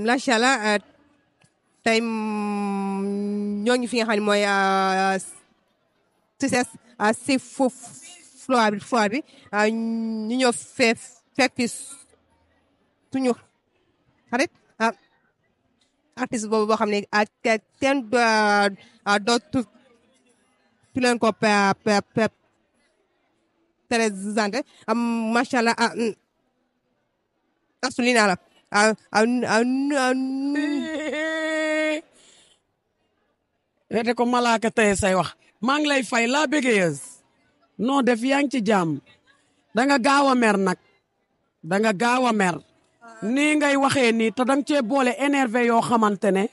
macha allah tey ñoo ngi fi nga xam ne mooy CICES si foire bi ñu ñëw fekk fi suñu xarit artiste boobu boo xam ne kenn dootu tu leen ko présenté macha allah asuli naa la rete ko malaaka tey say wax maa ngi lay fay laa bégeyees noo def yaa ngi ci jàmm danga gaaw a mer nag danga gaaw a mer nii ngay waxee nii te danga cee boole énervé yoo xamante ne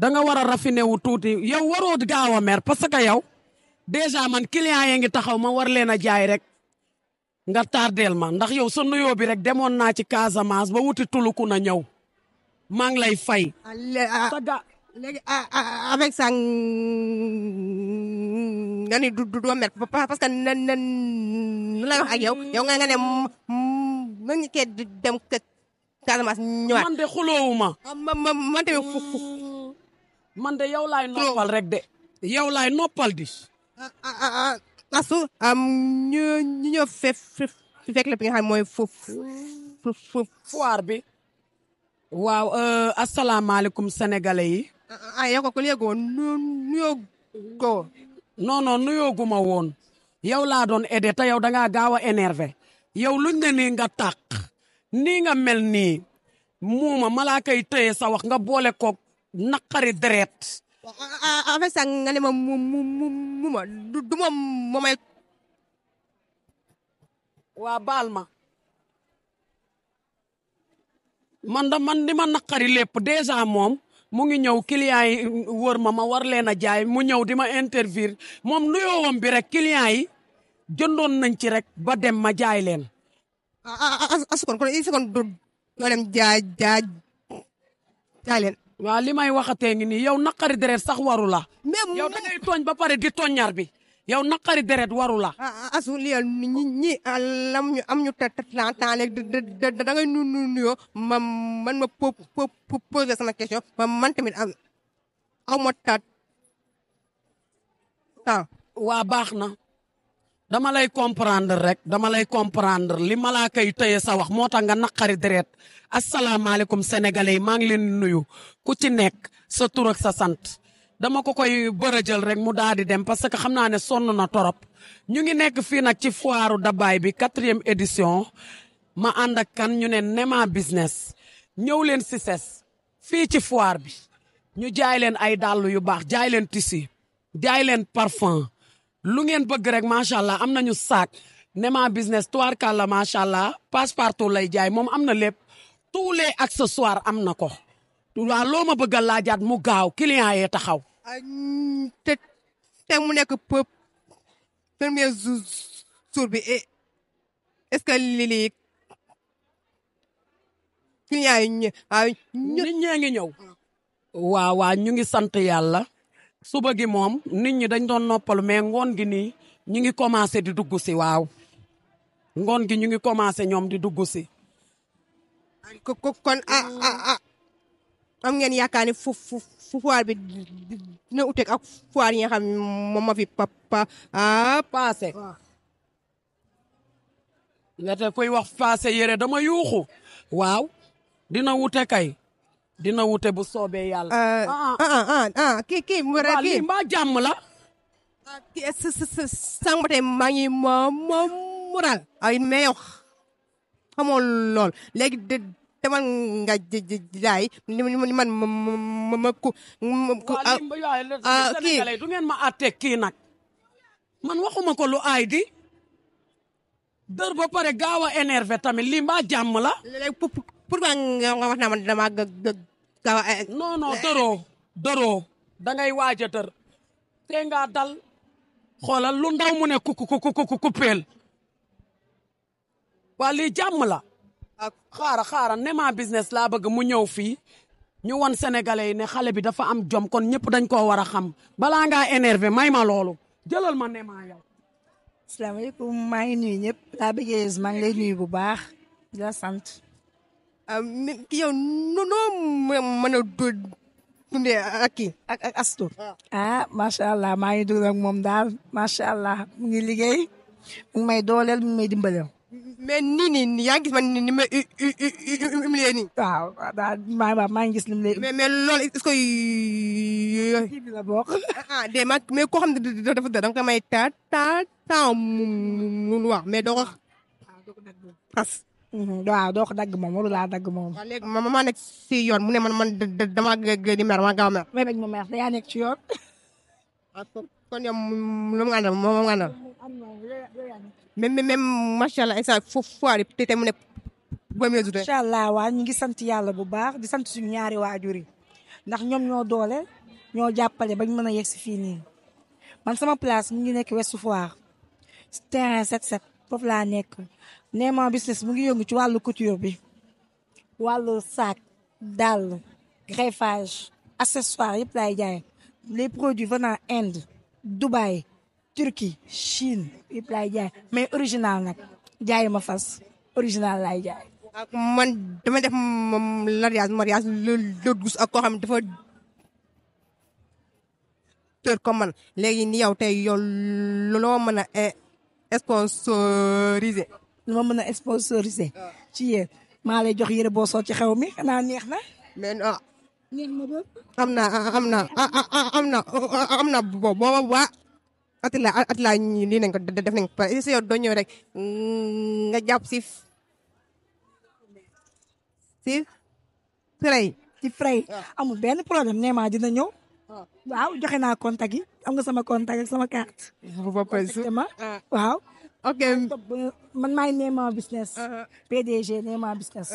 danga war a raffiné wu tuuti yow waroo gaaw a mer parce que yow déjà man client yi ngi taxaw ma war leen a jaay rek nga tardeel ma ndax yow sa nuyoo bi rek demoon naa ci Casamance ba wuti tuluku na ñëw maa ngi lay fay. léegi avec ça nga ni du mer parce que nan lay wax ak yow nga ne mën nga kee dem Casamance ñëwaat. man de xuloowuma. man tamit man de yow laay noppal rek de. yow laay noppal di. asu ñu ñëw fekk lépp nga xam mooy foire bi. waaw asalaamaaleykum sénégalais yi. yow ko léegi woon nuyoo ko. non nuyooguma woon. yow laa doon aidé te yow dangaa gaaw a énervé. yow luñ ne nii nga tàq. nii nga mel nii. muuma malaa koy tëye sa wax nga boole ko naqari deret. avec ça nga ne ma muuma du moom moomay. waa baal ma. man di ma naqari lépp déjà moom mu ngi ñëw client yi wër ma war leen a jaay mu ñëw di ma interview moom nuyoowam bi rek client yi jëndoon nañ ci rek ba dem ma jaay leen. kon doo dem jaay leen. waaw li may waxatee ngi nii yow naqari deret sax waru la. yow da ngay tooñ ba pare di tooññar bi. yow naqari deret waru la. asu lii ñi lam ñu am ñu temps léegi da ngay nuyoo man ma posé sama question man tamit aw ma temps. waa baax na dama lay comprendre rek dama lay comprendre li malaa kay tëye sa wax moo tax nga naqari deret asalaamaaleykum sénégalais yi maa ngi leen di nuyu ku ci nekk sa tur ak sa sant. dama ko koy bërëjël rek mu daal di dem parce que xam naa ne sonn na torop ñu ngi nekk fii nag ci foiru Dabaye bi 4e édition ma ànd ak kan ñu ne Nema Business ñëw leen CICES fii ci foire bi ñu jaay leen ay dàll yu baax jaay leen tissu jaay leen parfum lu ngeen bëgg rek macha allah am nañu saak Nema Business tubaarkàlla macha allah passe-partout lay jaay moom am na lépp tous les accessoires am na ko. waaw loo ma bëgg a laajaat mu gaaw client yee taxaw. te mu nekk premier jour bi est-ce que lii client yi nit ñee ngi ñëw. waaw ñu ngi sant yàlla. suba gi moom nit ñi dañ doon noppalu mais ngoon gi nii ñu ngi commencé di dugg si waaw. ngoon gi ñu ngi commencé ñoom di dugg si. kon am ngeen yaakaar ne foire bi dina uteeg ak foire yi nga xam moom ma fi passé. nga te koy wax passé yére dama yuuxu. waaw dina wute kay. dina wute bu soobee yàlla. kii mu rek kii mbaa jàmm la. sànq ba tey maa ngi moral. ay mais yow xamoo lool léegi demal nga jaay man ma ku kii du ngeen ma àtte kii nag man waxuma ko lu aay di dër ba pare gaaw a énervé tamit lii mbaa jàmm la. léegi pourquoi nga wax naa man damaa gaaw a. non dëroo da ngay waaj a dër te nga dal xoolal lu ndaw mu ne ku peel waa lii jàmm la. xaara Nema Business laa bëgg mu ñëw fii ñu won sénégalais yi ne xale bi dafa am jom kon ñëpp dañ koo war a xam balaa ngaa énervé may ma loolu jëlal ma Nema yow. asalaamaaleykum maa ngi nuyu ñëpp laa bëggee maa ngi lay nuyu bu baax di la sant. ki yow noo mën a dundee ak kii ak Astou. macha allah maa ngi dund ak moom daal macha allah mu ngi liggéey mu ngi may dooleel mu ngi may dimbale. mais nii yaa ngi gis man ni ma humilié nii. waaw daal maa ngi gis ni mu lay. mais loolu est-ce que. kii bi la bokk. mais koo xam ne dafa da nga koy may temps mu wax mais doo ko xas. waaw doo ko dagg moom waru laa dagg moom. waaw léegi ma nekk si yoon mu ne man damaa gën di mer ma gaaw mer. may bañ ma mer yaa nekk ci yoon. kon yow lu mu àndal moom mu àndal. même macha allah instant foofu foire yi te mu nekk premier jour. incha allah waa ñu ngi sant yàlla bu baax di sant suñu ñaari waajur yi ndax ñoom ñoo doole ñoo jàppale bañ mën a yegg si fii nii man sama place mu ngi nekk Ouest Foire terrain 7-7 foofu laa nekk. Néma business mu ngi yëngu ci wàllu couture bi wàllu sac dàll greffage accessoire yëpp laay jaay les produits venant Inde Dubaï Turquie Chine yëpp laay jaay mais original nag jaay ma fas original laay jaay. ak man dama def mariage le douze ak koo xam ne dafa tër comme man léegi ni yow tey yow loo mën a sponsorisé. lu ma mën a sponsorisé ci yéen maa lay jox yére boo sol ci xew mi xanaa neex na. mais neex na ba. am na booba waa atila lii nañ ko def nañ ko si yow doo ñëw rek nga jàpp si frais. ci frais amul benn problème Néma dina ñëw. waaw joxe naa contact yi am nga sama contact ak sama carte. waaw. ok man maay Néma business. PDG Néma business.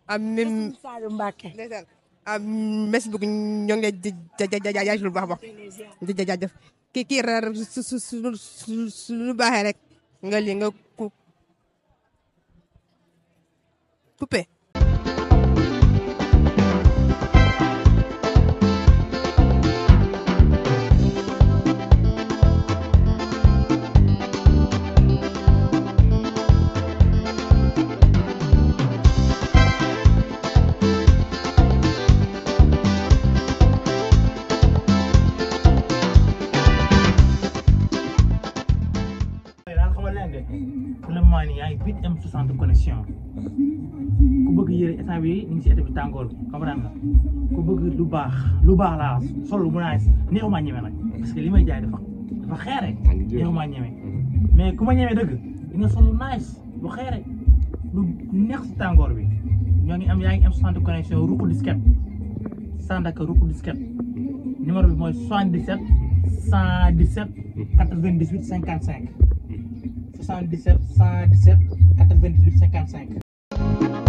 amiin Saliou Mbacké. merci beaucoup ñoo ngi lay jaajëfal bu baax a baax. jaajëf kii su lu baaxee rek nga lii nga coupé. M60 connexion ku bëgg yére instant bi ñu ngi si été bi tàngoor bi comprendre nga ku bëgg lu baax laa sol lu mu naaj neexuma ñeme nag parce que li may jaay dafa xeere neexuma ñeme mais ku ma ñeme dëgg di nga sol lu naaj lu xeere lu neex si tàngoor bi yaa ngi am M60 connexion ruqu disquette Sandaga ruqu disquette numéro bi mooy 77 117 98 55 77 117 98 55